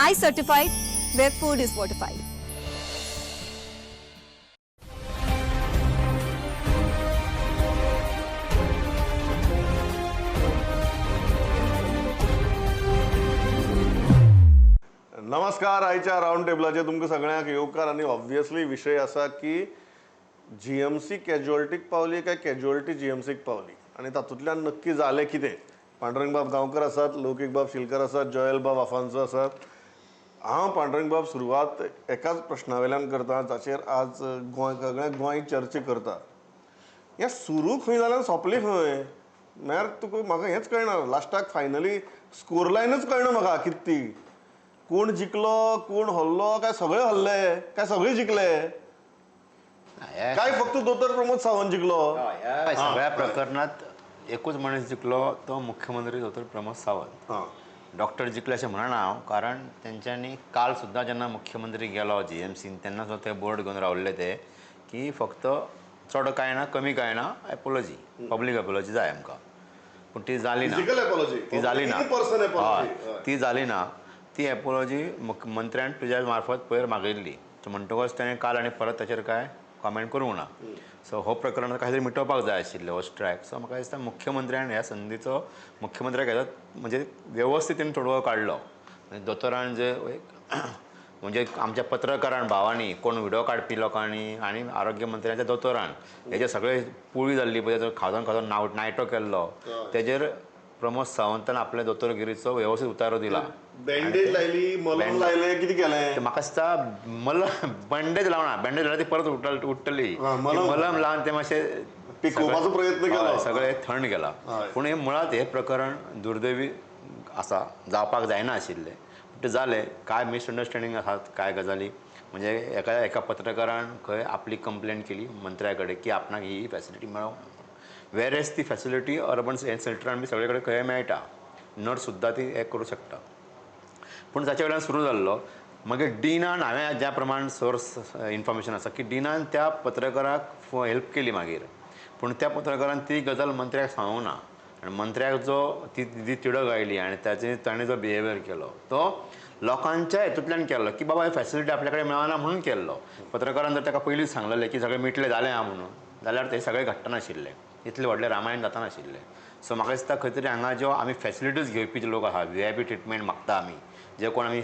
I certified, where food is fortified. नमस्कार. आयच्या round टेबलाचेर तुमकां सगळ्यांक येवकार. आनी ऑब्वियसली विशय आसा की जीएमसी कॅज्युअल्टीक पावली काय कॅज्युअल्टी जीएमसीक पावली आनी तातूंतल्यान नक्की जालें कितें. पांडुरंगबाब गांवकर आसात, लौकीकबाब शिलकर आसात, जॉयलबाब आफान्सो आसात. हांव पांडुरंगबाब सुरवात एकाच प्रश्ना वयल्यान करता जाचेर आज गोंय सगळें गोंय चर्चा करता. हें सुरू खंय जालें आनी सोंपलें खंय म्हळ्यार तुका म्हाका हेंच कळना. लास्टाक फायनली स्कोर लायनूच कळना म्हाका कितें ती. कोण जिखलो कोण हरलो, काय सगळे हरले काय सगळे जिखले, काय फक्त दोतोर प्रमोद सावंत जिखलो? ह्या सगळ्या प्रकरणात एकूच मनीस जिखलो, तो मुख्यमंत्री दोतोर प्रमोद सावंत. डॉक्टर जिखले अशें म्हणना हांव, कारण तेंच्यांनी काल सुद्दां जेन्ना मुख्यमंत्री गेलो जीएमसीन तेन्ना सुद्दां ते बोर्ड घेवन रावल्ले ते की फक्त चड कांय ना कमी कांय ना एपोलॉजी, पब्लीक एपोलॉजी जाय आमकां. पूण ती जाली ना, ती जाली ना, ती जाली ना. ती एपोलॉजी मुख्यमंत्र्यान तुज्या मार्फत पयर मागयल्ली, म्हणटकच तेणें काल आनी परत ताचेर कांय कॉमेंट करूंक ना. सो हो प्रकरण कांय तरी मिटोवपाक जाय आशिल्लें, हो स्ट्रायक. सो म्हाका दिसता मुख्यमंत्र्यान ह्या संदीचो मुख्यमंत्र्याक हेजो म्हणजे वेवस्थितीन तोडगो काडलो. दोतोरान जे म्हणजे आमच्या पत्रकारान भावांनी, कोण व्हिडियो काडपी लोकांनी आनी आरोग्य मंत्र्यांच्या दोतोरान हेजे सगळे पुळी जाल्ली पळय, खाजोन खाजोन नायटो केल्लो, तेजेर प्रमोद सावंतान आपल्या दोतोरगिरीचो वेवस्थीत उतारो दिला. बँडेज लायली, मलम लायलें, कितें केलें? म्हाका दिसता मलम बँडेज लावना, बँडेज लायल्यार ती परत उठ्ठली. मलम लावन ते मातशें पिकोवपाचो प्रयत्न केलो, सगळें थंड केला. पूण हें मुळांत हें प्रकरण दुर्दैवी आसा, जावपाक जायना आशिल्लें, तें जालें. कांय मिसअंडरस्टँडींग आसात, कांय गजाली म्हणजे एका एका पत्रकारान खंय आपली कंप्लेन केली मंत्र्या कडेन की आपणाक ही फॅसिलिटी मेळोंक ना, वेरेस ती फॅसिलिटी अर्बन हेल्थ सेंटरान बी सगळे कडेन खंय मेळटा, नर्स सुद्दां ती हें करूं शकता. पूण ताचे वयल्यान सुरू जाल्लो. मागीर डिनान हांवें ज्या प्रमाण सोर्स इन्फॉर्मेशन आसा की डिनान त्या पत्रकाराक हेल्प केली मागीर, पूण त्या पत्रकारान ती गजाल मंत्र्याक सांगूंक ना आनी मंत्र्याक जो ती जी तिडक आयली आनी ताचे ताणें जो बिहेवियर केलो तो लोकांच्या हेतूंतल्यान केल्लो की बाबा ही फॅसिलिटी आपल्या कडेन मेळना म्हणून केल्लो. पत्रकारान जर ताका पयलींच सांगलेलें की सगळें मिटलें जालें आहा म्हणून, जाल्यार तें सगळें घडटनाशिल्लें, इतलें व्हडलें रामायण जातानाशिल्लें. सो म्हाका दिसता खंय तरी हांगा ज्यो आमी फॅसिलिटीज घेवपी जे लोक आहा, व्हीआयपी ट्रिटमेंट मागता आमी, जे कोण आमी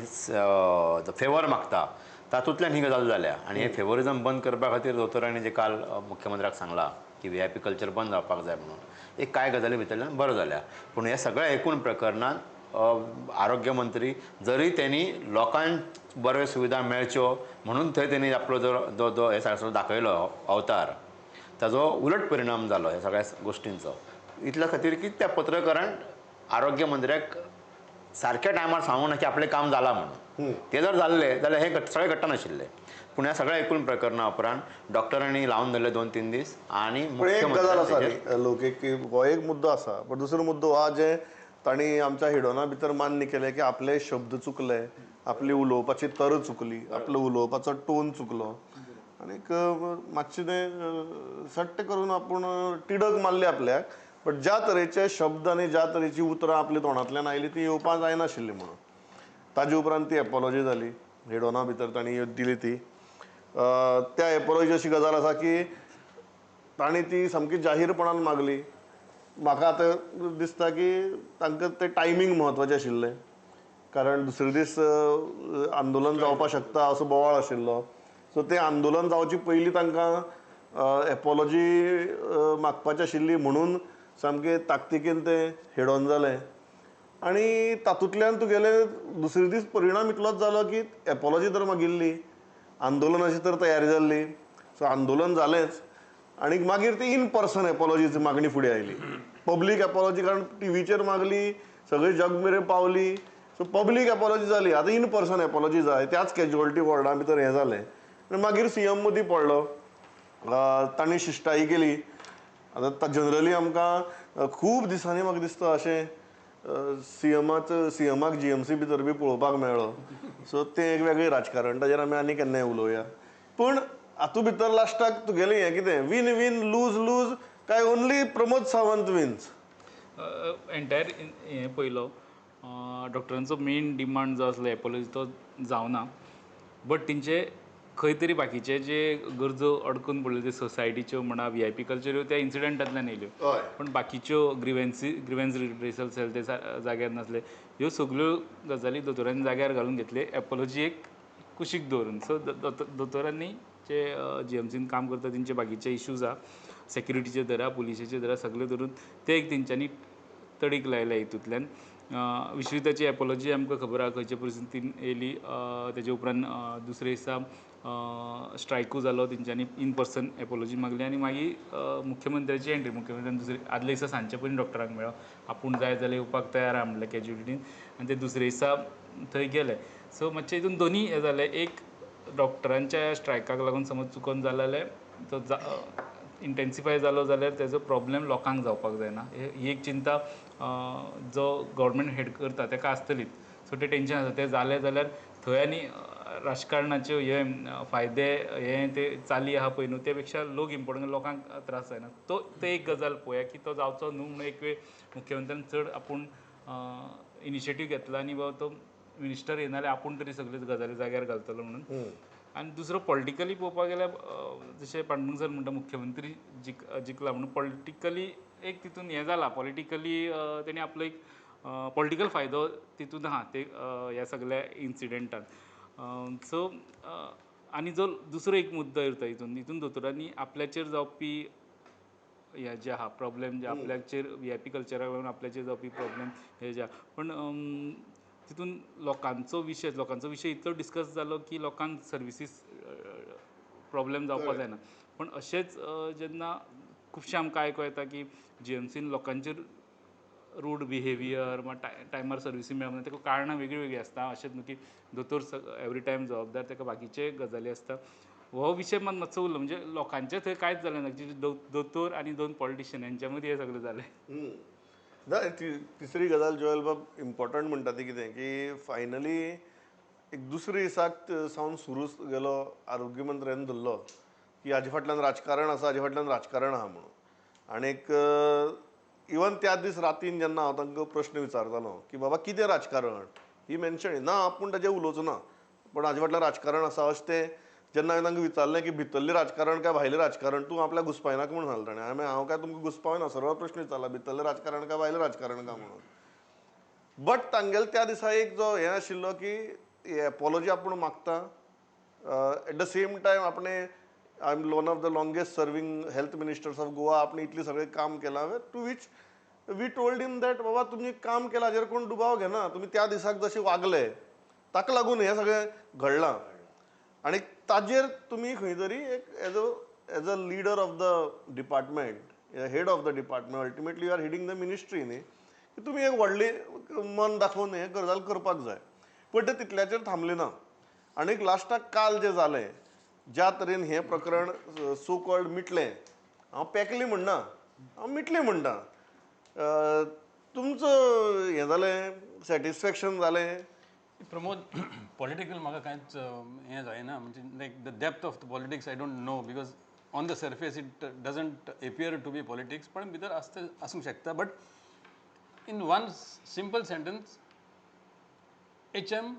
फेवर मागता, तातूंतल्यान ही गजाल जाल्या. आनी हे फेवरिजम बंद करपा खातीर दोतोरांनी जे काल मुख्यमंत्र्याक सांगलां की व्हीआयपी कल्चर बंद जावपाक जाय म्हणून, एक कांय गजाली भितरल्यान बरो जाल्या. पूण ह्या सगळ्या एकूण प्रकरणांत आरोग्य मंत्री जरी तेणी लोकांक बऱ्यो सुविधा मेळच्यो म्हणून थंय तेणी आपलो जो जो हे सगळो दाखयलो अवतार, ताजो उलट परिणाम जालो ह्या सगळ्या गोश्टींचो. इतल्या खातीर की त्या पत्रकारान आरोग्य मंत्र्याक सारक्या टायमार सांगूंक ना की आपलें काम जालां म्हणून. तें जर जाल्लें जाल्यार हें सगळें घडटनाशिल्लें. पूण ह्या सगळ्या एकूण प्रकरणा उपरांत डॉक्टरांनी लावन धरले 2-3 दीस. आनी एक गजाल आसा लोक की हो एक मुद्दो आसा, पण दुसरो मुद्दो हा जे तांणी आमच्या हेडोना भितर मान्य केलें की आपले शब्द चुकले, आपली उलोवपाची तर चुकली, आपलो उलोवपाचो टोन चुकलो आनीक मातशें तें सट्ट करून आपूण तिडक मारली आपल्याक. बट ज्या तरेचे शब्द आनी ज्या तरेची उतरां आपल्या तोंडांतल्यान आयली ती येवपाक जायनाशिल्ली म्हणून. ताजे उपरांत ती एपोलॉजी जाली हेडोना भितर तांणी दिली ती. त्या एपोलॉजी अशी गजाल आसा की तांणी ती सामकी जाहीरपणान मागली. म्हाका आतां दिसता की तांकां तें टायमींग म्हत्वाचें आशिल्लें, कारण दुसरे दीस आंदोलन जावपाक शकता असो बोवाळ आशिल्लो. सो तें आंदोलन जावचे पयलीं तांकां एपोलॉजी मागपाची आशिल्ली म्हणून सामकें ताकतिकेन तें हेडोन जालें. आनी तातूंतल्यान तुगेले दुसरे दीस परिणाम इतलोच जालो की एपोलॉजी तर मागिल्ली, आंदोलनाची तर तयारी जाल्ली, सो आंदोलन जालेंच. आनी मागीर ती इन पर्सन एपोलॉजीची मागणी फुडें आयली, पब्लीक एपोलॉजी, कारण टिवीचेर मागली, सगळी जग मेरेन पावली, सो पब्लीक एपोलॉजी जाली. आतां इन पर्सन एपोलॉजी जाय, त्याच कॅज्युअलिटी वॉर्डा भितर हें जालें. आनी मागीर सीएम मदीं पडलो, तांणी शिश्टाई केली. आतां जनरली आमकां खूब दिसांनी म्हाका दिसता अशें सीएमाक जीएमसी भितर बी पळोवपाक मेळ्ळो. सो तें एक वेगळें राजकारण, ताजेर आमी आनी केन्नाय उलोवया. पूण हातूंत भितर लास्टाक तुगेलें हें कितें वीन वीन लूज लूज काय only Pramod Sawant wins? Entire हें पयलो डॉक्टरांचो मेन डिमांड जो आसलो एपोलॉजी तो जावना, बट तेंचे खंय तरी बाकीचे जे गरजो अडकून पडल्यो ते सोसायटीच्यो म्हणा, व्हीआयपी कल्चर त्या इन्सिडंटांतल्यान येयल्यो, पूण बाकीच्यो ग्रिवेन्स रिड्रेसल सेल ते जाग्यार नासले, ह्यो सगल्यो गजाली दोतोरांनी जाग्यार घालून घेतले एपोलॉजी एक कुशीक दवरून. सो दोतोरांनी जे जीएमसीन काम करता तेंचे बाकीचे इश्यूज आहा, सेक्युरिटीचे धरा, पुलिशेचे धरा, सगळे धरून ते एक तेंच्यांनी तडीक लायल्या हितूंतल्यान. विश्विताची एपोलॉजी आमकां खबर आहा खंयचे परिस्थितीन येयली. तेजे उपरांत दुसरे दिसा स्ट्रायकूय जालो, तेंच्यांनी इन पर्सन एपोलॉजी मागली आनी मागीर मुख्यमंत्र्याची एंट्री. मुख्यमंत्र्यान दुसरे आदले दिसा सांजचे पयलीं डॉक्टरांक मेळ्ळो, आपूण जाय जाल्यार येवपाक तयार आहा म्हणलें कॅज्युलिटीन, आनी ते दुसरे दिसा थंय गेले. सो मातशें हितून दोनी हें जालें, एक डॉक्टरांच्या स्ट्रायकाक लागून समज चुकोन जालें जाल्यार तो इंटेन्सिफाय जालो जाल्यार तेजो प्रॉब्लेम लोकांक जावपाक जायना, ही एक चिंता जो गव्हर्मेंट हेड करता ताका आसतलीच. सो तें टेंशन आसा, तें जालें जाल्यार थंय आनी राजकारणाच्यो हे फायदे हे ते चाली आहा पळय न्हू, ते पेक्षा लोक इम्पोर्टंट, लोकांक त्रास जायना. तो ते एक गजाल पळोवया की तो जावचो न्हू म्हणून एक वेळ मुख्यमंत्र्यान चड आपूण इनिशिएटीव घेतला आनी बाबा तो मिनिस्टर येना जाल्यार आपूण तरी सगल्यो गजाली जाग्यार घालतलो म्हणून. आनी दुसरो पॉलिटिकली पळोवपाक गेल्यार जशें पांडुरंग सर म्हणटा मुख्यमंत्री जिखला म्हणून पॉलिटिकली एक तितून हें जाला, पॉलिटिकली तेणी आपलो एक पॉलिटिकल फायदो तितून आहा ते ह्या सगल्या इन्सिडंटान. सो आनी जो दुसरो एक मुद्दो उरता हितून, हितून दोतोरांनी आपल्याचेर जावपी हे जे आहा प्रॉब्लेम, जे आपल्याचेर व्हीआयपी कल्चराक लागून आपल्याचेर जावपी प्रॉब्लेम हे जे आहा, पूण तितून लोकांचो विशय इतलो डिस्कस जालो की लोकांक सर्विसीस प्रॉब्लेम जावपाक जायना. पूण अशेंच जेन्ना खुबशें आमकां आयको येता की जीएमसीन लोकांचेर रूड बिहेवियर, टायमार सर्विसी मेळना, ताका कारणां वेगळीं वेगळीं आसता. अशेंच न्हू की दोतोर एवरी टायम जबाबदार, ताका बाकीचे गजाली आसता. हो विशय मात मातसो उरलो, म्हणजे लोकांचें थंय कांयच जालें ना, दोतोर आनी दोन पॉलिटिशियन हेंच्या मदीं हें सगळें जालें. ना, तिसरी गजाल जोएल बाब इम्पॉर्टंट म्हणटा ती कितें की फायनली एक दुसरे दिसाक सावन सुरू गेलो आरोग्य मंत्र्यान धरलो की हाजे फाटल्यान राजकारण आसा, हाजे फाटल्यान राजकारण आहा म्हणून. आणीक इवन त्या दीस रातीन जेन्ना हांव तांकां प्रश्न विचारतालो की बाबा कितें राजकारण, ही मेन्शन ना आपूण ताजेर उलोवचो ना, पण हाजे फाटल्यान राजकारण आसा अशें तें जेन्ना हांवें तांकां विचारलें की भितरलें राजकारण काय भायलें राजकारण, तूं आपल्याक घुसपायनाका म्हणून सांगलें ताणें. हांवें हांव काय तुमकां घुसपायना, सरळ प्रश्न विचारला भितरलें राजकारण काय भायलें राजकारण काय म्हणून. बट तांगेले त्या दिसा एक जो हें आशिल्लो की एपोलॉजी आपूण मागता, एट the same time आपणें I am one of the longest serving health ministers of Goa, आपणें इतलें सगळें काम केलां, to which we told him that बाबा तुमी काम केलां हाजेर कोण दुबाव घेना, तुमी त्या दिसाक जशें वागले ताका लागून हें सगळें घडलां आनी ताजेर तुमी खंय तरी एक as a leader of the department, head of the department, ultimately you are heading the ministry न्ही, की तुमी एक व्हडलें मन दाखोवन हें गजाल करपाक जाय. पण ते तितल्याचेर थांबले ना आनी लास्टाक काल जें जालें, ज्या तरेन हें प्रकरण सो कॉल्ड मिटलें, हांव पेकलें म्हणना, हांव मिटलें म्हणटा, तुमचो हें जालें सॅटिस्फॅक्शन जालें? प्रमोद, पॉलिटिकल म्हाका कांयच हें जायना, म्हणजे like the depth of the politics I don't know, because on the surface it doesn't appear to be politics, पण भितर आसता आसूंक शकता. But in one simple sentence, HM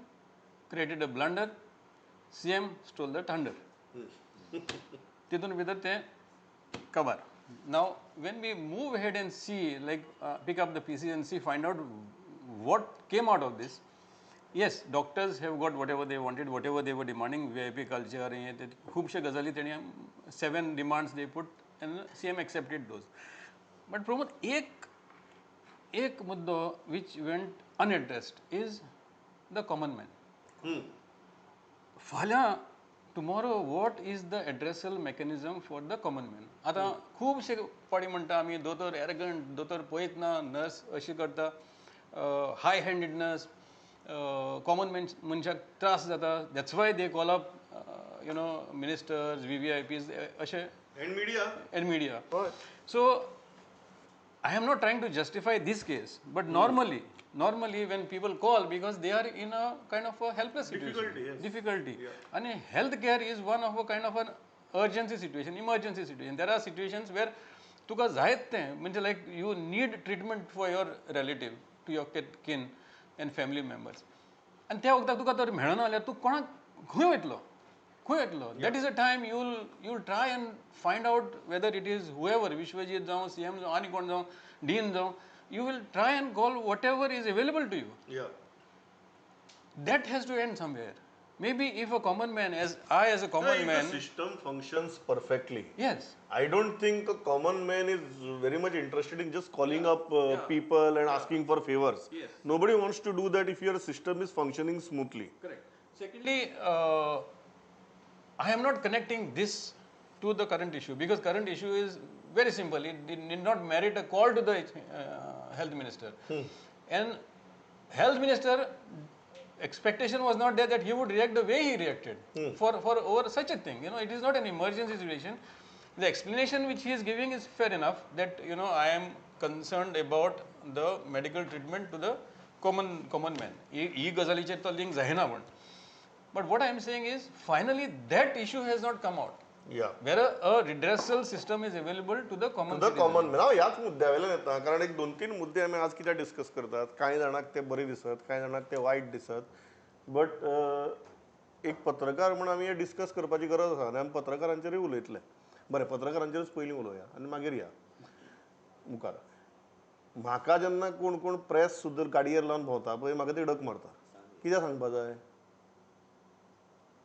created a blunder, CM stole the thunder. तितून भितर तें cover. Now when we move ahead and see, like pick up the pieces and see, find out what came out of this. Yes, doctors have got whatever they wanted, whatever they were demanding, VIP culture, खुबशे गजाली तेणी 7 demands they put and CM accepted those. But Pramod, एक मुद्दो which went unaddressed is the common man. फाल्यां tomorrow what is the addressal mechanism for the common man? आतां खुबशे फावटी म्हणटा आमी दोतोर एरगंट, दोतोर पळयत ना, नर्स अशी करता, हाय हँडेडनस, कॉमन मॅन मनशाक त्रास जाता, that's why they call up you know ministers, VVIPs अशें and media. So I am not trying to justify this case, but normally when people call, because they are in a kind of a helpless situation, difficulty. Yeah. And healthcare is one of a kind of an urgency situation, emergency situation. There are situations where tuka zayat te, like you need treatment for your relative, to your kin. and family members. आनी त्या वखदाक तुका तर मेळना जाल्यार तूं कोणाक खंय वयतलो, खंय वयतलो? That is a time you'll try and find out whether it is whoever, Vishwajit जावं, CM जावं, आनी कोण जावं, डीन जावं, you will try and call whatever is available to you. Yeah. That has to end somewhere. Maybe if a common man, as I as a common man, the system functions perfectly. Yes. I don't think a common man is very much interested in just calling up people and asking for favors. Yes. Nobody wants to do that if your system is functioning smoothly. Correct. Secondly, I am not connecting this to the current issue because current issue is very simple. It did not merit a call to the health minister. And health minister expectation was not there that he would react the way he reacted for over such a thing. You know, it is not an emergency situation. The explanation which he is giving is fair enough that, you know, I am concerned about the medical treatment to the common man. E गजालीचेर तो link जायना पण. But what I am saying is, finally that issue has not come out. Yeah. Where a redressal system is available to the common citizen. The common man. हांव ह्याच मुद्द्या वयल्यान येता कारण एक दोन तीन मुद्दे आमी आज कित्याक डिस्कस करतात, कांय जाणांक ते बरे दिसत, कांय जाणांक ते वायट दिसत, बट एक पत्रकार म्हूण आमी हे डिस्कस करपाची गरज आसा आनी आमी पत्रकारांचेरूय उलयतले. बरें, पत्रकारांचेरूच पयलीं उलोवया आनी मागीर या मुखार. म्हाका जेन्ना कोण कोण प्रेस सुद्दां गाडयेर लावन भोंवता पळय, म्हाका तिडक मारता. कित्याक सांगपा जाय,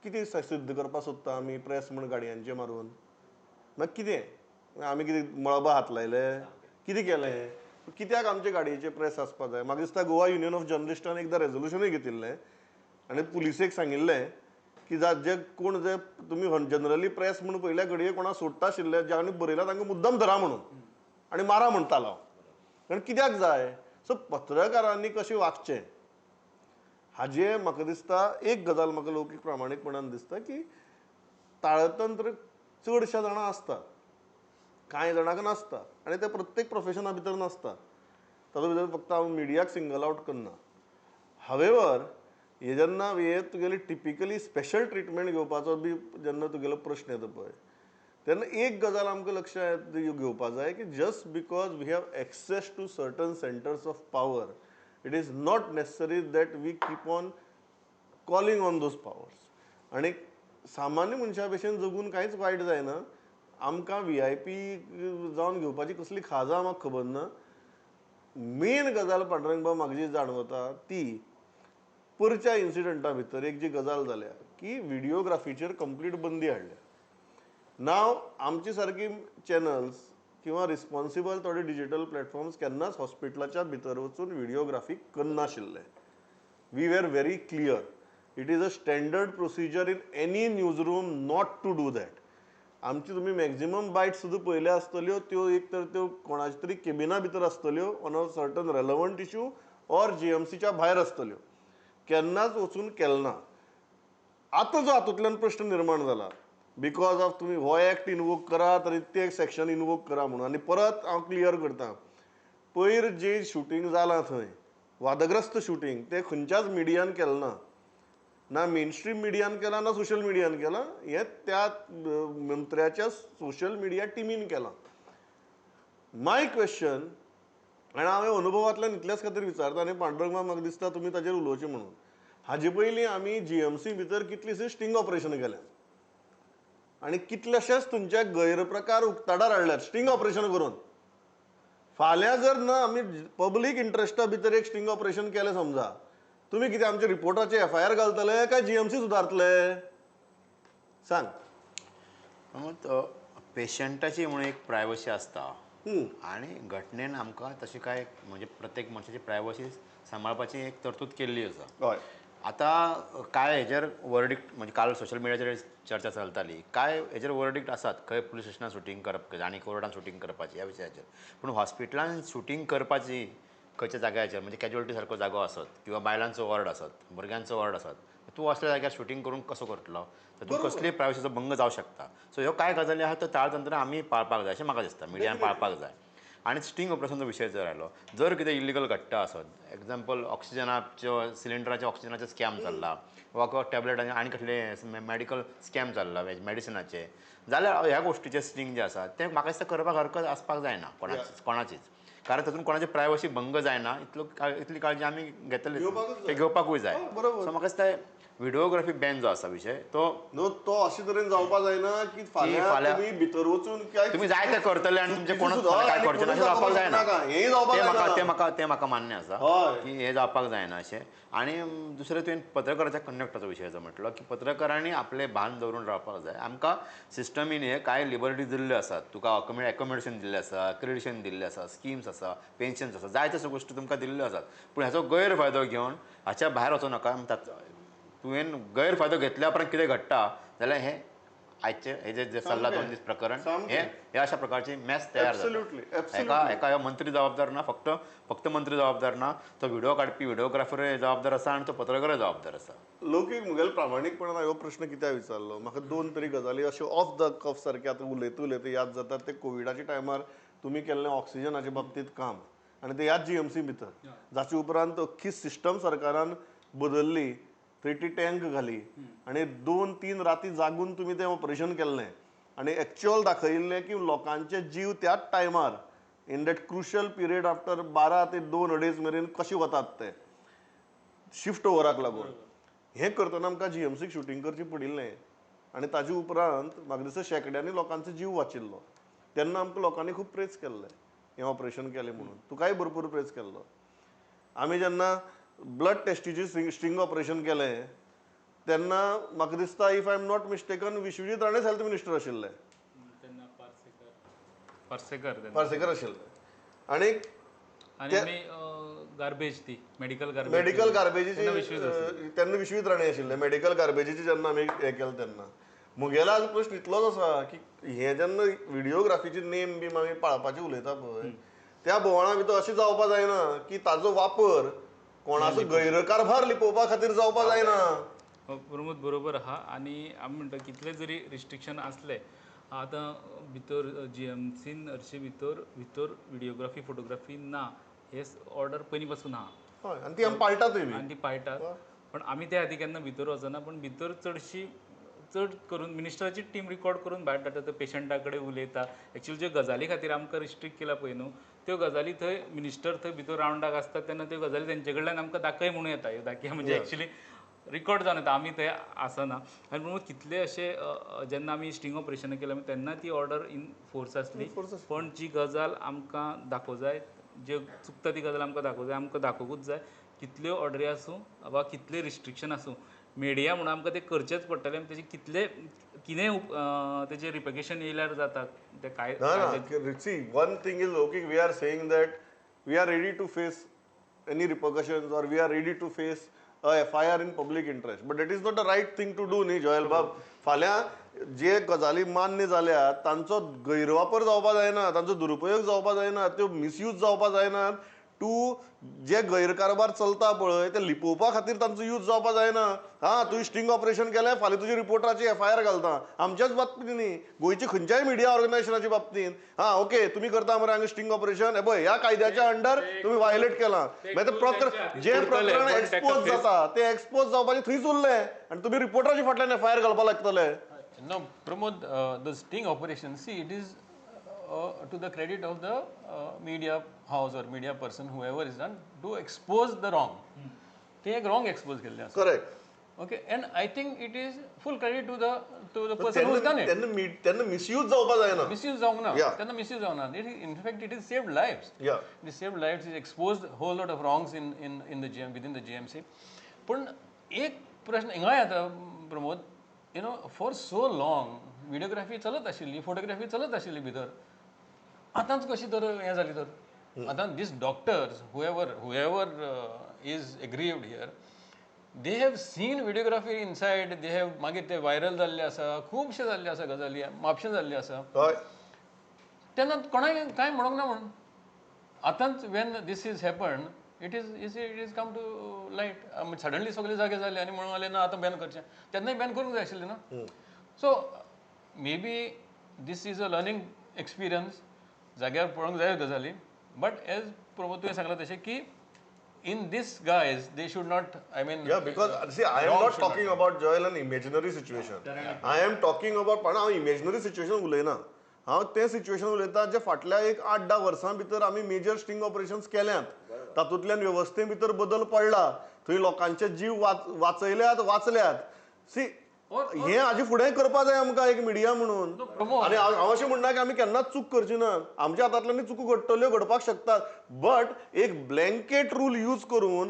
कितें सिद्ध करपाक सोदता आमी प्रेस म्हूण गाडयांचे मारून? मागीर कितें आमी कितें मळबा हात लायले, कितें केलें? कित्याक आमचे गाडयेचे प्रेस आसपा जाय? म्हाका दिसता गोवा युनियन ऑफ जर्नलिस्टान एकदां रेजोल्युशनूय घेतिल्लें आनी पुलिसेक सांगिल्लें की जे कोण जे तुमी जनरली प्रेस म्हूण पयल्या घडये कोणाक सोडटा आशिल्ले, ज्यांनी बरयला तांकां मुद्दम धरा म्हणून आनी मारा म्हणटालो हांव. कारण कित्याक जाय? सो पत्रकारांनी कशें वागचें हाजे म्हाका दिसता एक गजाल म्हाका लौकीक प्रामाणीकपणान दिसता की ताळतंत्र चडश्या जाणां आसता, कांय जाणांक नासता आनी ते प्रत्येक प्रोफेशना भितर नासता. तातूंत भितर फक्त हांव मिडियाक सिंगल आवट करना. हावेवर हे जेन्ना हे तुगेली टिपिकली स्पेशल ट्रिटमेंट घेवपाचो बी जेन्ना तुगेलो प्रश्न येता पळय, तेन्ना एक गजाल आमकां लक्षांत घेवपा जाय की just because we have access to certain centres of power, it is not necessary that we keep on calling on those powers. आनी सामान्य मनशा भशेन जगून कांयच वायट जायना. आमकां VIP जावन घेवपाची कसली खाजा म्हाका खबर ना. मेन गजाल पांडुरंग बाब म्हाका जी जाणवता ती परच्या इन्सिडंटा भितर एक जी गजाल जाल्या की व्हिडियोग्राफीचेर कंप्लीट बंदी हाडल्या. नाव आमची सारकी चॅनल्स किंवा रिस्पॉन्सिबल थोडे डिजिटल प्लॅटफॉर्म्स केन्नाच हॉस्पिटलाच्या भितर वचून videography करनाशिल्ले. We were very clear. It is a standard procedure in any news room not to do that. आमची तुमी मॅक्झिमम बायट्स सुद्दां पळयल्या आसतल्यो, त्यो एक तर त्यो कोणाच्या तरी केबिना भितर आसतल्यो on a certain relevant issue or GMCच्या भायर आसतल्यो. केन्नाच वचून केलें ना. आतां जो हातूंतल्यान प्रश्न निर्माण जाला because of तुमी हो एक्ट इनवोक करात आनी ते सेक्शन इनवोक करा म्हणून. आनी परत हांव क्लियर करता, पयर जें शुटींग जालां थंय वादग्रस्त शुटींग तें खंयच्याच मिडियान केलें ना, ना मेनस्ट्रीम मिडियान केलां ना सोशल मिडियान केलां. हें त्या मंत्र्याच्या सोशल मिडिया टिमीन केलां. माय क्वेश्चन, आनी हांव अनुभवांतल्यान इतल्याच खातीर विचारता आनी पांडुरंग म्हाका दिसता तुमी ताजेर उलोवचें म्हणून. हाजे पयलीं आमी GMC भितर कितलींशीं स्टिंग ऑपरेशन केल्यात आनी कितलेशेच तुमचे गैरप्रकार उक्ताडार हाडल्यात स्टिंग ऑपरेशन करून. फाल्यां जर ना आमी पब्लीक इंट्रस्टा भितर एक स्टिंग ऑपरेशन केलें समजा, तुमी कितें आमच्या रिपोर्टाचे FIR घालतले काय GMC सुदारतले? सांग. पेशंटाची म्हणून एक प्रायवसी आसता आनी घटनेन आमकां तशें काय म्हणजे प्रत्येक मनशाची प्रायवसी सांबाळपाची एक तरतूद केल्ली आसा. हय. आतां काय हेजेर वर्डिक्ट म्हणजे काल सोशल मिडियाचेर चर्चा चलताली, काय हेजेर वर्डिक्ट आसात खंय पुलीस स्टेशनान शुटींग करप आनी कोर्टान शुटींग करपाची ह्या विशयाचेर. पूण हॉस्पिटलान शुटींग करपाची खंयच्या जाग्याचेर म्हणजे कॅज्युअलिटी सारको जागो आसत किंवा बायलांचो वॉर्ड आसत, भुरग्यांचो वॉर्ड आसत, तूं असल्या जाग्यार शुटींग करून कसो करतलो? तर तूं कसलीय प्रायवसीचो भंग जावं शकता. सो ह्यो कांय गजाली आहा त्यो ताळतंत्र आमी पाळपाक जाय अशें म्हाका दिसता, मिडियान पाळपाक जाय. आनी स्टिंग ऑपरेशनचो विशय जर आयलो, जर कितें इलिगल घडटा आसत, एग्जाम्पल ऑक्सिजनाच्यो सिलिंडराचे ऑक्सिजनाचे स्कॅम चल्ला वा टॅबलेट आनी कसले मेडिकल स्कॅम चल्ला मेडिसिनाचे, जाल्यार ह्या गोश्टीचे स्टिंग जे आसा ते म्हाका दिसता करपाक हरकत आसपाक जायना कोणाचीच. कारण तातूंत कोणाची प्रायवसी भंग जायना इतलो इतली काळजी आमी घेतले, ते घेवपाकूय जाय. सो म्हाका दिसता व्हिडिओग्राफी बॅन जो आसा विशय तो नो तो अशे तरेन जावपा जायना की फाल्यां तुमी भितर वचून तुमी जाय ते करतले आनी तुमचे कोणूच काय करचें ना अशें जावपाक जायना. ते म्हाका ते म्हाका मान्य आसा की हें जावपाक जायना अशें. आनी दुसरें तुवें पत्रकाराच्या कंडक्टाचो विशय जो म्हटलो की पत्रकारांनी आपलें भान दवरून रावपाक जाय. आमकां सिस्टमीन हे कांय लिबर्टी दिल्ल्यो आसात, तुका एकोमोडेशन दिल्लें आसा, अक्रेडिटेशन दिल्लें आसा, स्किम्स आसा, पेन्शन्स आसा, जाय तश्यो गोश्टी तुमकां दिल्ल्यो आसात. पूण हाचो गैरफायदो घेवन हाच्या भायर वचूं नाका. तुवें गैरफायदो घेतल्या उपरांत कितें घडटा जाल्यार हें आयचें हें जें चल्लां 2 दीस प्रकरण हें अशा प्रकारची मॅस तयार जाता. एका एका ह्यो मंत्री जबाबदार ना, फक्त फक्त मंत्री जबाबदार ना, तो व्हिडिओ काडपी व्हिडिओग्राफरय जबाबदार आसा आनी तो पत्रकारय जबाबदार आसा. लोकीक म्हगेल्या प्रामाणीकपणान हो प्रश्न कित्याक विचारलो, म्हाका 2 तरी गजाली अश्यो ऑफ the कफ सारक्यो आतां उलयता उलयता याद जातात. ते कोविडाच्या टायमार तुमी केल्लें ऑक्सिजनाच्या बाबतींत काम आनी ते ह्याच जीएमसी भितर, जाचे उपरांत अख्खी सिस्टम सरकारान बदलली, थंय ती टँक घाली आनी 2-3 राती जागून तुमी तें ऑपरेशन केल्लें आनी एक्चुअल दाखयिल्लें की लोकांचे जीव त्याच टायमार in that crucial period after 12 ते 2-2.5 मेरेन कशे वतात ते शिफ्ट ओवराक लागून. हें करतना आमकां जीएमसीक शुटींग करचें पडिल्लें आनी ताजे उपरांत म्हाका दिसता शेंकड्यांनी लोकांचो जीव वाचिल्लो. तेन्ना आमकां लोकांनी खूब प्रेस केल्लें हें ऑपरेशन केलें म्हणून, तुकाय भरपूर प्रेस केल्लो. आमी जेन्ना ब्लड टेस्टीची स्ट्रिंग ऑपरेशन केलें तेन्ना म्हाका दिसता if I am not mistaken Vishwajit Rane health minister आशिल्ले, पार्सेकर आशिल्ले. आनी गार्बेज ती मेडिकल गार्बेजीची तेन्ना विश्वजीत राणे आशिल्ले. मेडिकल गार्बेजीची जेन्ना आमी हें केलें तेन्ना म्हगेलो आज प्रश्न इतलोच आसा की हें जेन्ना व्हिडिओग्राफीची नेम बी आमी पाळपाची उलयता पळय त्या बोवाळा भितर अशें जावपा जायना की ताजो वापर कोणाचो गैरकारभार लिपोवपा खातीर जावपा जायना. प्रमोद बरोबर आहा. आनी आमी म्हणटा कितले जरी रिस्ट्रिक्शन आसले आतां भितर जीएमसीन हरशीं भितर भितर व्हिडिओग्राफी फोटोग्राफी ना हे ऑर्डर पयलीं पासून आहा आनी ती आमी पाळटातूय आनी ती पाळटात. पण आमी त्या खातीर केन्ना भितर वचना, पण भितर चडशी चड करून मिनिस्टराची टीम रिकॉर्ड करून भायर धाडटा, तो पेशंटा कडेन उलयता. एक्चुअली ज्यो गजाली खातीर आमकां रिस्ट्रिक्ट केला पळय न्हू त्यो गजाली थंय मिनिस्टर थंय भितर रावंडाक आसता तेन्ना त्यो गजाली तेंचे कडल्यान आमकां दाखय म्हणून येता. ह्यो दाखय म्हणजे एक्चुअली रिकॉर्ड जावन येता, आमी थंय आसना. आनी म्हणून कितले अशे जेन्ना आमी स्टिंग ऑपरेशनां केलें तेन्ना ती ऑर्डर इन फोर्स आसली, पण जी गजाल आमकां दाखोवंक जाय, जे चुकता ती गजाल आमकां दाखोवंक जाय, आमकां दाखोवंकूच जाय. कितल्यो ऑर्डरी आसूं वा कितले रिस्ट्रिक्शन आसूं मिडिया म्हणून आमकां तें करचेंच पडटलें. तेजे कितले कितें तेजे रिपरकशन येयल्यार जाता ते काय. See one thing is okay, we are saying that we are ready to face any repercussions or we are ready to face a FIR in public interest, but that is not the right thing to do न्ही Joel बाब. फाल्यां जे गजाली मान्य जाल्यात तांचो गैरवापर जावपा जायना, तांचो दुरुपयोग जावपा जायना, त्यो मिसयूज जावपा जायना. टू जे गैरकारभार चलता पळय ते लिपोवपा खातीर तांचो यूज जावपा जायना. हां, तुवें स्टिंग ऑपरेशन केलें, फाल्यां तुजी रिपोर्टराची एफआयआर घालता. आमच्याच बाबतींत न्ही, गोंयची खंयच्याय मिडिया ऑर्गनायझेशनाच्या बाबतींत. हां ओके, तुमी करता मरे हांगा स्टिंग ऑपरेशन, हे पळय ह्या कायद्याच्या अंडर तुमी वायलेट केलां. मागीर ते प्रकरण जे प्रकरण एक्सपोज जाता ते एक्सपोज जावपाचें थंयच उरलें आनी तुमी रिपोर्टराच्या फाटल्यान एफआयआर घालपाक लागतले. No, Pramod, the sting operation, see, it is to the credit of the media house or media person, whoever is done, to expose the wrong. They एक wrong expose केल्ले आसा. Correct. Okay, and I think it is full credit to the person who has done it. तेन्ना misuse जावपा जायना. Misuse जावंक ना. तेन्ना misuse जावंक ना. In fact, it is saved lives. Yeah. It saved lives. It exposed a whole lot of wrongs in the GM, within the GMC. पण एक प्रश्न हिंगा येता Pramod, you know, for so long videography चलत आशिल्ली, फोटोग्राफी चलत आशिल्ली भितर. आतांच कशी तर हें जाली तर आतां these doctors whoever is aggrieved here, they have seen videography inside, they have मागीर ते व्हायरल जाल्ले आसा, खुबशे जाल्ले आसा गजाली, म्हापशें जाल्ले आसा. तेन्ना कोणाक कांय म्हणूंक ना म्हणून आतांच when this is happen it is come to light. Suddenly सगळे जागे जाले आनी म्हणून आले ना आतां बॅन करचें, तेन्नाय बॅन करूंक जाय आशिल्लें न्हू. So maybe this is a learning experience, जाग्यार पळोवंक जाय गजाली. बट एज प्रमोद तुवें सांगलां तशें की in this guise they should not, I mean, yeah, because see, I am not talking about Joel an imaginary situation. I am talking about, पण हांव इमेजिनरी सिच्युएशन उलयना. हांव तें सिच्युएशन उलयता जे फाटल्या एक 8-10 वर्सां भितर आमी मेजर स्टिंग ऑपरेशन्स केल्यात, तातूंतल्यान वेवस्थे भितर बदल पडला, थंय लोकांचे जीव वाचयल्यात, वाचल्यात. सी हें हाजे फुडें करपा जाय आमकां एक मिडिया म्हणून. आनी हांव अशें म्हणना की आमी केन्नाच चूक करची ना, आमच्या हातांतल्यान चुको घडटल्यो, घडपाक शकतात, बट एक ब्लँकेट रूल यूज करून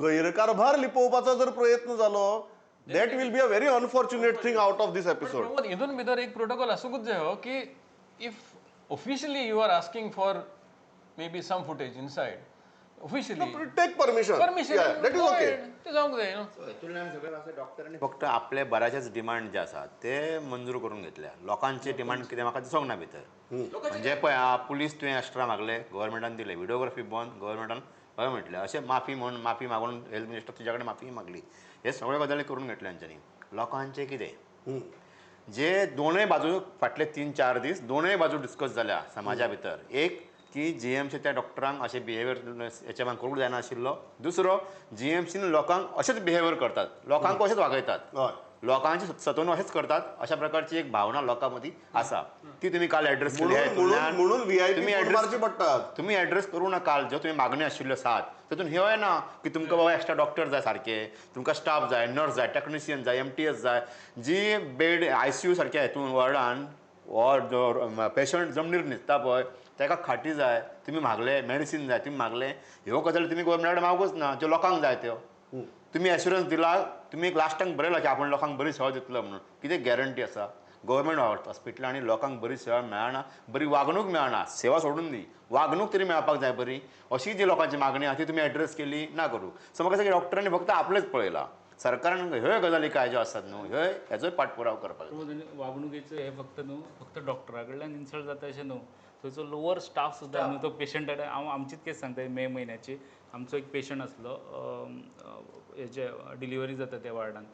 गैरकारभार लिपोवपाचो जर प्रयत्न जालो, that will be a very unfortunate thing out of this episode. Pramod, हितून भितर एक प्रोटोकॉल आसूंकच जाय की if officially you are asking for maybe some footage inside, officially take permission, permission, that is okay, ते जावंक जाय न्हू. हितूंतल्यान सगळें आसा डॉक्टरांनी फक्त आपले बऱ्याचेच डिमांड जे आसा ते मंजूर करून घेतल्या. लोकांचे डिमांड कितें म्हाका दिसोंक ना भितर. म्हणजे पळय पुलीस तुवें एक्स्ट्रा मागले, गव्हर्मेंटान दिले, व्हिडिओग्राफी बंद गव्हर्मेंटान हय म्हटलें, अशें माफी म्हूण माफी मागून हेल्थ मिनिस्टर तुज्या कडेन माफी मागली, हे सगळे गजाली करून घेतले हांच्यांनी. लोकांचें कितें जे दोनूय बाजू फाटले 3-4 दीस दोनूय बाजू डिस्कस जाल्या समाजा भितर. एक की जीएमसी त्या डॉक्टरांक अशें बिहेवियर हेच्या मागीर करूंक जायनाशिल्लो, दुसरो जीएमसीन लोकांक अशेंच बिहेवियर करतात, लोकांक अशेंच वागयतात, लोकांचे सतोवन अशेंच करतात, अशा प्रकारची एक भावना लोकां मदीं आसा. ती तुमी काल एड्रेस केली, तुमी एड्रेस करूं ना. काल ज्यो तुमी मागण्यो आशिल्ल्यो 7 तातूंत ह्योय ना की तुमकां बाबा एक्स्ट्रा डॉक्टर जाय, सारके तुमकां स्टाफ जाय, नर्स जाय, टॅक्निशियन जाय, MTS जाय, जी बेड ICU सारक्या हितून वॉर्डान वॉर्ड पेशंट जमनीर न्हिदता पळय ताका खाटी जाय, तुमी मागले, मेडिसीन जाय, तुमी मागले. ह्यो गजाली तुमी गोवोरमेंटा कडेन मागूच ना, ज्यो लोकांक जाय त्यो. तुमी एश्युरन्स दिला, तुमी एक लास्टाक बरयला की आपण लोकांक बरी सेवा दितलो म्हणून, कितें गॅरंटी आसा? गव्हर्मेंट हॉस्पिटलांनी लोकांक बरी सेवा मेळना, बरी वागणूक मेळना, सेवा सोडून दी, वागणूक तरी मेळपाक जाय बरी, अशी जी लोकांची मागणी आसा ती तुमी एड्रेस केली ना करूं. सो म्हाका दिसता की डॉक्टरांनी फक्त आपलेच पळयलां, सरकारान ह्यो गजाली काय ज्यो आसात न्हू ह्यो हेचोय पाठपुराव करपाक जाय. वागणुकेचो हे फक्त न्हू फक्त डॉक्टरा कडल्यान इन्सल्ट जाता अशें न्हू, थंयचो लोअर स्टाफ सुद्दां न्हू तो पेशंट. हांव आमचीच केस सांगता, मे म्हयन्याची आमचो एक पेशंट आसलो, हेजे डिलिव्हरी जाता त्या वार्डान.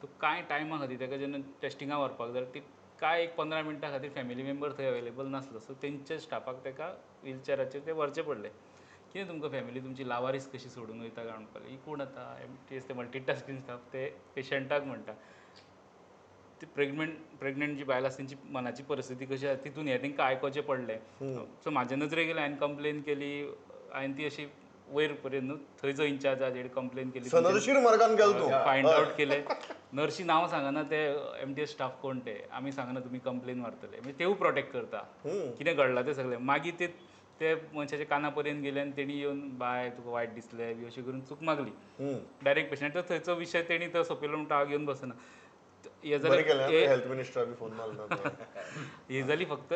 सो कांय टायमा खातीर ताका जेन्ना टेस्टिंगा व्हरपाक जाय ती कांय एक 15 मिनटां खातीर फॅमिली मेंबर थंय अवेलेबल नासलो. सो तेंच्या स्टाफाक ताका व्हीलचॅराचेर ते व्हरचे पडले. कितें तुमकां फॅमिली तुमची लावारीस कशी सोडून वयता काय म्हणपाक, ही कोण आतां MTS ते मल्टीटास्कींग स्टाफ ते पेशंटाक म्हणटा. ती प्रेग्नंट जी बायल आसा तेंची मनाची परिस्थिती कशी आसा तितून हें तांकां आयकोचें पडलें. सो म्हाज्या नजरेक गेलें, हांवें कंप्लेन केली, हांवें ती अशी वयर पर्यंत न्हू थंय जो इन्चार्ज आसा तेणी कंप्लेन केली, सनदशीर मार्गान गेलो तूं, फायंड आवट केलें. नर्सी नांव सांगना, ते MTS staff कोण ते आमी सांगना तुमी कंप्लेन मारतले, म्हणजे तेवूय प्रोटेक्ट करता कितें घडलां तें सगळें. मागीर ते ते मनशाच्या काना पर्यंत गेले आनी तेणी येवन बाय तुका वायट दिसलें बी अशें करून चूक मागली डायरेक्ट पेशंट. तर थंयचो विशय तेणी तो सोंपयलो म्हणटा हांव घेवन बसना. हे जाली फक्त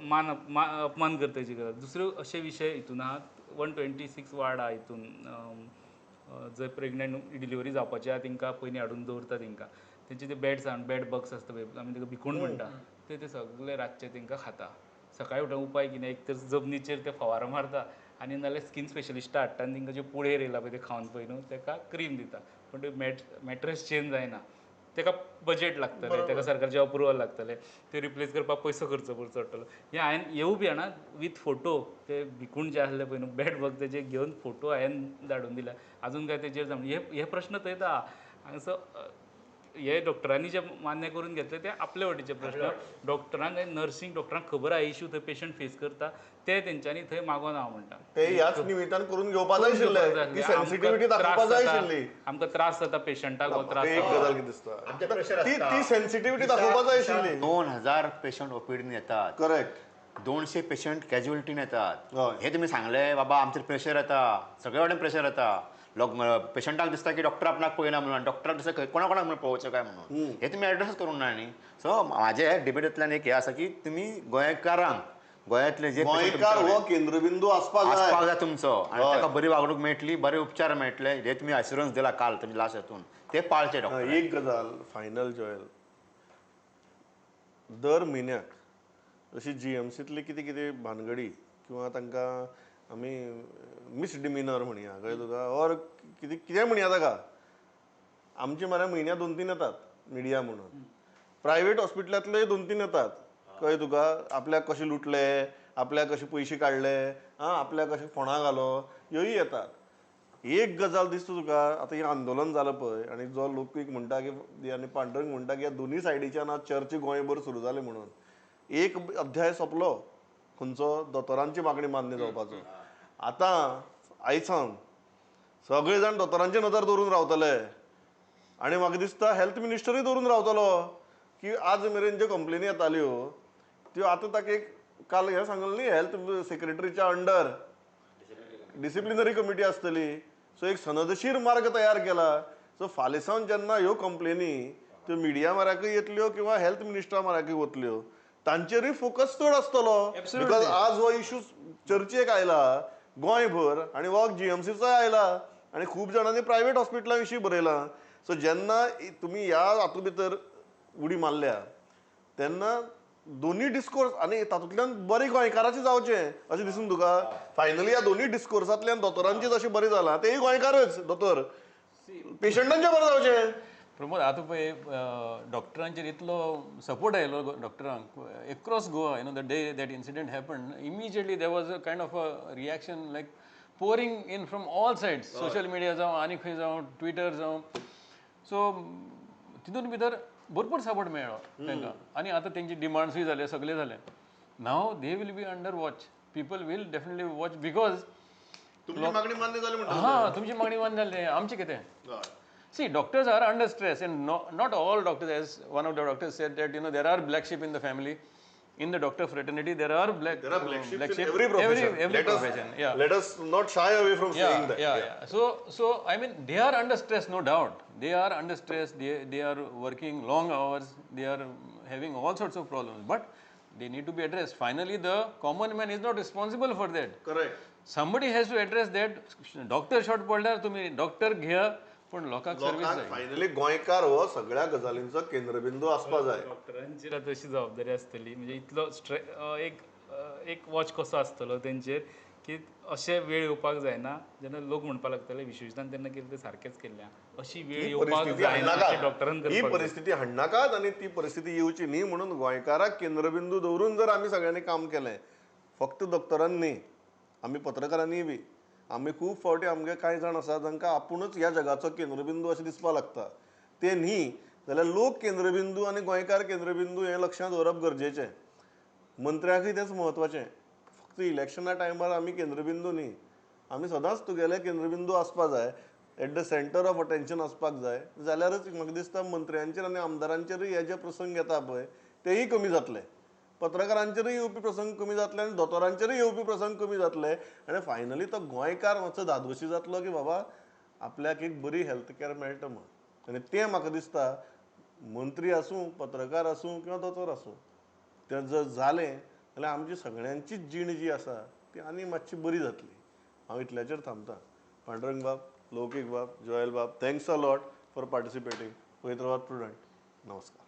मान अपमान करताची गजाल. दुसऱ्यो अशे विशय हितून आहा, 126 वार्ड आहा हितून जंय प्रेग्नंट डिलिव्हरी जावपाची आहा तेंकां पयलीं हाडून दवरता तेंकां, तेंचे ते बेड्स आहा, बेड बग्स आसता पळय, आमी तेका भिकूण म्हणटा, ते सगळे रातचे तेंकां खाता. सकाळी उठून उपाय कितें, एक तर जमनीचेर ते फवारो मारता आनी नाल्यार स्कीन स्पेशलिस्टा हाडटा आनी तेंकां जे पुळेर येयला पळय ते खावन पळय न्हू तेका क्रीम दिता, पूण ते मॅट्रस चेंज जायना, तेका बजेट लागतलें, तेका सरकारचें अप्रुवल लागतलें, ते रिप्लेस करपाक पयसो खर्च करचो पडटलो. हें हांवें येवू बी जाणा विथ फोटो, ते भिकूण जे आसले पळय न्हू बेड बग तेजे घेवन फोटो हांवें धाडून दिल्या, आजून काय तेजेर जावं हे प्रश्न थंयच आहा. हांगासर हे डॉक्टरांनी जे मान्य करून घेतले ते आपले वटेचे प्रश्न. डॉक्टरांक नर्सींग डॉक्टरांक खबर आहा इशू थंय पेशंट फेस करता, ते तेंच्यांनी थंय मागोन हांव म्हणटा ते ह्याच निमित्तान करून घेवपा जाय आशिल्लें, ती सेन्सिटिविटी दाखोवपा जाय आशिल्ली. आमकां त्रास जाता पेशंटाक, हो त्रास एक गजाल कितें दिसता ती सेन्सिटिविटी दाखोवपा जाय आशिल्ली. 2000 पेशंट ओपीडीन येतात, करेक्ट, 200 पेशंट कॅज्युअलिटीन येतात. हे तुमी सांगले बाबा आमचेर प्रेशर येता, सगळे वटेन प्रेशर येता, लोक पेशंटाक दिसता की डॉक्टर आपणाक पळयना म्हणून, डॉक्टराक दिसता कोणा कोणाक म्हणून पळोवचें काय म्हणून, हे तुमी एड्रेस करूंक ना न्ही. सो म्हाजे डिबेटींतल्यान एक हें आसा की तुमी गोंयकारांक, गोंयांतले जे गोंयकार हो केंद्रबिंदू आसपाक जाय तुमचो, आनी ताका बरी वागणूक मेळटली, बरे उपचार मेळटले, हे तुमी एश्युरन्स दिला काल तुमी लास्ट हातून, ते पाळचे डॉक्टर. एक गजाल फायनल जॉयल, दर म्हयन्याक अशी जीएमसींतली कितें कितें भानगडी किंवा तांकां आमी मिसडिमिनर म्हणया, कळ्ळें तुका, ऑर कितें कितें म्हणया ताका, आमचे मरे म्हयन्या 2-3 येतात मिडिया म्हणून, प्रायवेट हॉस्पिटलांतलेय 2-3 येतात, कळ्ळें तुका, आपल्याक कशें लुटले, आपल्याक कशे पयशे काडले, आं आपल्याक कशें फोंडा घालो, ह्योय येतात. एक गजाल दिसता तुका, आतां हें आंदोलन जालां पळय आनी जो लोकूय म्हणटा की आनी पांडुरंग म्हणटा की ह्या दोनूय सायडीच्यान आज चर्च गोंयभर सुरू जाले म्हणून, एक अध्याय सोंपलो खंयचो, दोतोरांची मागणी मान्य जावपाचो. आतां आयज सावन सगळे जाण दोतोरांचे नदर दवरून रावतले आनी म्हाका दिसता हेल्थ मिनिस्टरूय दवरून रावतलो की आज मेरेन ज्यो कंप्लेनी येताल्यो त्यो आतां ताका एक काल हें सांगलें न्ही, हेल्थ सेक्रेटरीच्या अंडर डिसिप्लिनरी कमिटी आसतली. सो एक सनदशीर मार्ग तयार केला. सो फाल्यां सावन जेन्ना ह्यो कंप्लेनी त्यो मिडिया मार्गाकय येतल्यो किंवा हेल्थ मिनिस्टरा मार्गाकय वतल्यो, तांचेरूय फोकस चड आसतलो. Because आज हो इशू चर्चेक आयला गोंयभर आनी हो जीएमसीचोय आयला आनी खूब जाणांनी प्रायवेट हॉस्पिटलां विशीं बरयलां. सो जेन्ना तुमी ह्या हातूंत भितर उडी मारल्या तेन्ना दोन्ही डिस्कोर्स आनी तातूंतल्यान बरें गोंयकाराचें जावचें अशें दिसून तुका फायनली ह्या दोन्ही डिस्कोर्सांतल्यान दोतोरांचें जशें बरें जालां तेय गोंयकारच दोतोर, पेशंटांचें बरें जावचें. प्रमोद, आतां पळय डॉक्टरांचेर इतलो सपोर्ट आयलो डॉक्टरांक across Goa. The day that incident happen, immediately there was a kind of a reaction like pouring in from all sides, social media जावं आनी खंय जावं, ट्विटर जावं. सो तितून भितर भरपूर सपोर्ट मेळ्ळो तांकां आनी आतां तेंची डिमांड्सूय जाले, सगळें जालें. Now they will be under watch, people will definitely watch because तुमची मागणी मान्य जाली म्हणटा. हां, तुमची मागणी मान्य जाली, आमचें कितें? See, doctors are under stress, and no, not all doctors, as one of the doctors said that, there are black sheep in the family. In the doctor fraternity, there are black, There are black sheep in every profession. Every profession, yeah. Let us not shy away from saying that. Yeah. So I mean, they are under stress, no doubt. They are under stress. They are working long hours. They are having all sorts of problems. But they need to be addressed. Finally, the common man is not responsible for that. Correct. Somebody has to address that. Doctor short पडल्यार तुम्ही doctor घेया, पण लोकांक service लोकांक जाय. Finally गोंयकार हो सगळ्या गजालींचो केंद्रबिंदू आसपा जाय. डॉक्टरांचेर आतां अशी जबाबदारी आसतली, म्हणजे इतलो स्ट्रे एक एक वॉच कसो आसतलो तेंचेर की अशे वेळ येवपाक जायना जेन्ना लोक म्हणपाक लागतले विश्वजितान तेन्ना केलें तें सारकेंच केल्लें, अशी वेळ ही येवपाक परिस्थिती जायना अशें हाडनाकात, डॉक्टरान ही करपाक जाय. परिस्थिती हाडनाकात आनी ती परिस्थिती येवची न्ही म्हणून गोंयकाराक केंद्रबिंदू दवरून जर आमी सगळ्यांनी काम केलें, फक्त दोतोरान न्ही, आमी पत्रकारांनीय बी, आमी खूब फावटी आमगे कांय जाण आसा जांकां आपुणूच ह्या जगाचो केंद्रबिंदू अशें दिसपाक लागता, ते न्ही जाल्यार लोक केंद्रबिंदू आनी गोंयकार केंद्रबिंदू हें लक्षांत दवरप गरजेचें. मंत्र्याकय तेंच म्हत्वाचें. फक्त इलेक्शना टायमार आमी केंद्रबिंदू न्ही, आमी सदांच तुगेले केंद्रबिंदू आसपा जाय, at the centre of attention आसपाक जाय. जाल्यारच म्हाका दिसता मंत्र्यांचेर आनी आमदारांचेरूय हे जे प्रसंग येता पळय तेय कमी जातले, पत्रकारांचेरूय येवपी प्रसंग कमी जातले आनी दोतोरांचेरूय येवपी प्रसंग कमी जातले आनी फायनली तो गोंयकार मातसो धादोशी जातलो की बाबा आपल्याक एक बरी हेल्थ कॅर मेळटा म्हण. आनी तें म्हाका दिसता मंत्री आसूं, पत्रकार आसूं किंवा दोतोर आसूं, तें जर जालें जाल्यार आमची सगळ्यांचीच जीण जी आसा ती आनी मातशी बरी जातली. हांव इतल्याचेर थांबता. पांडुरंग बाब, लौकीक बाब, जोएल बाब, thanks a lot for participating. पळयत रावात प्रुडंट. नमस्कार.